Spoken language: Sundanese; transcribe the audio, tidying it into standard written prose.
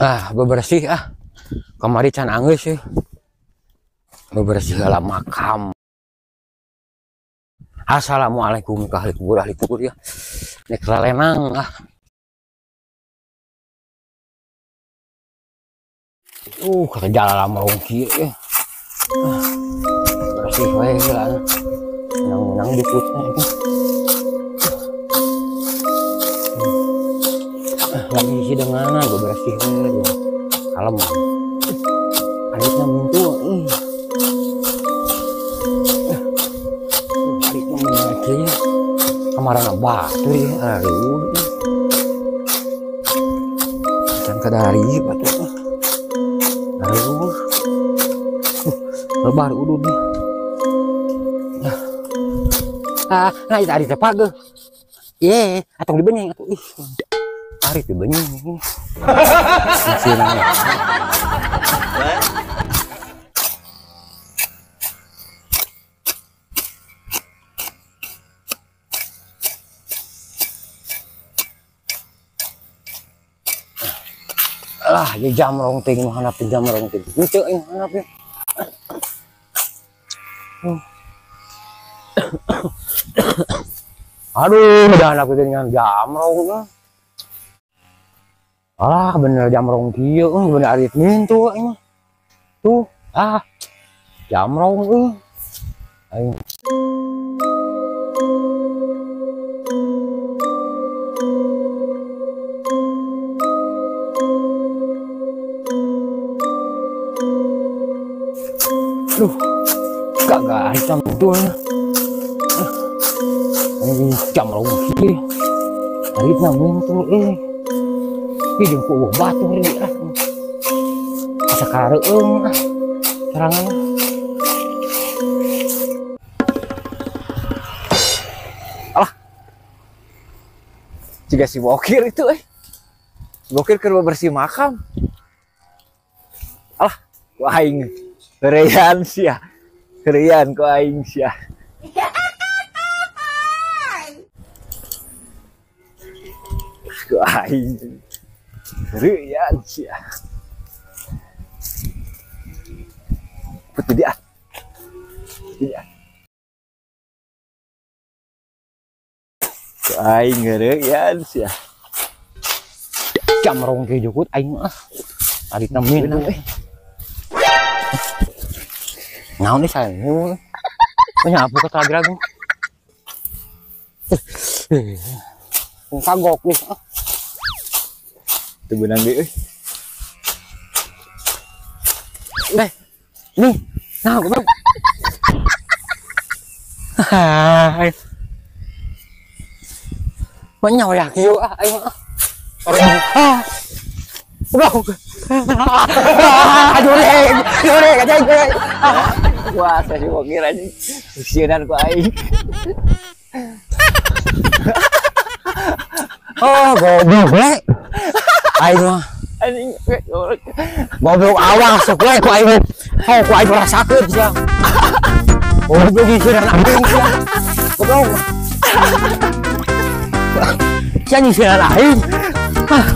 Ah, bebersih ah. Kamari can anggeus sih. Bebersih heula makam. Assalamualaikum ka ahli kubur ya. Nek lalenang ah. Kerja lama rongki ya. Bersih we heula. Menang-menang diputna itu. Lagi hidangan bebersih we. Kalem. Aritna mintu euy. Aritna mintu kamarana batur ya. Aduh. Can kadari batur. Aduh. Lebar udud nih. Ah, nah itu arit teh pageuh. Ye, atong dibenyeng atuh. Ih. Arit dibenyeng. Lah, ya jam rong ting nu handap jam rong ting. Henteu aing handap ya. Aduh, udah handap dengan jam rong. Alah, bener jam rong kieu euy, bener arit mintu aing mah. Tuh, ah. Jam rong euy. Aing. Aduh, kagak hitam betul. Ini jam rong kieu. Aritna mintu euy. Ih, jeung ku batu ieu ah. Asa kareueung ah. Sorangan. Alah. Jiga si Bokir itu euy. Bokir keur bersih makam. Alah, ku aing heureuyan sia. Heureuyan ku aing sia. Ku aing heureuyan sia. Putih dia. Dia. Ku aing heureuyan sia. Jam rong ke jukut aing mah. Aritna mintu euy. Naon nih saya? Nyapu ke ragu. Kagok nih. Teu beunang deui euy. Deh. Nih. Nah, goblok. Hai. Banyak ya kieu ah aing mah. Ah. Goblok. Aduh, jure, anjing. Wah, saya si Bokir anjing. Sieunan ku aing. Oh, goblok we. Aing mah. Anjing, goblok awas sok we ku aing. Oh, ku aing rasakeun sia. Goblok sieunan aing sia. Goblok. Sia nyisieunan aing. Ah.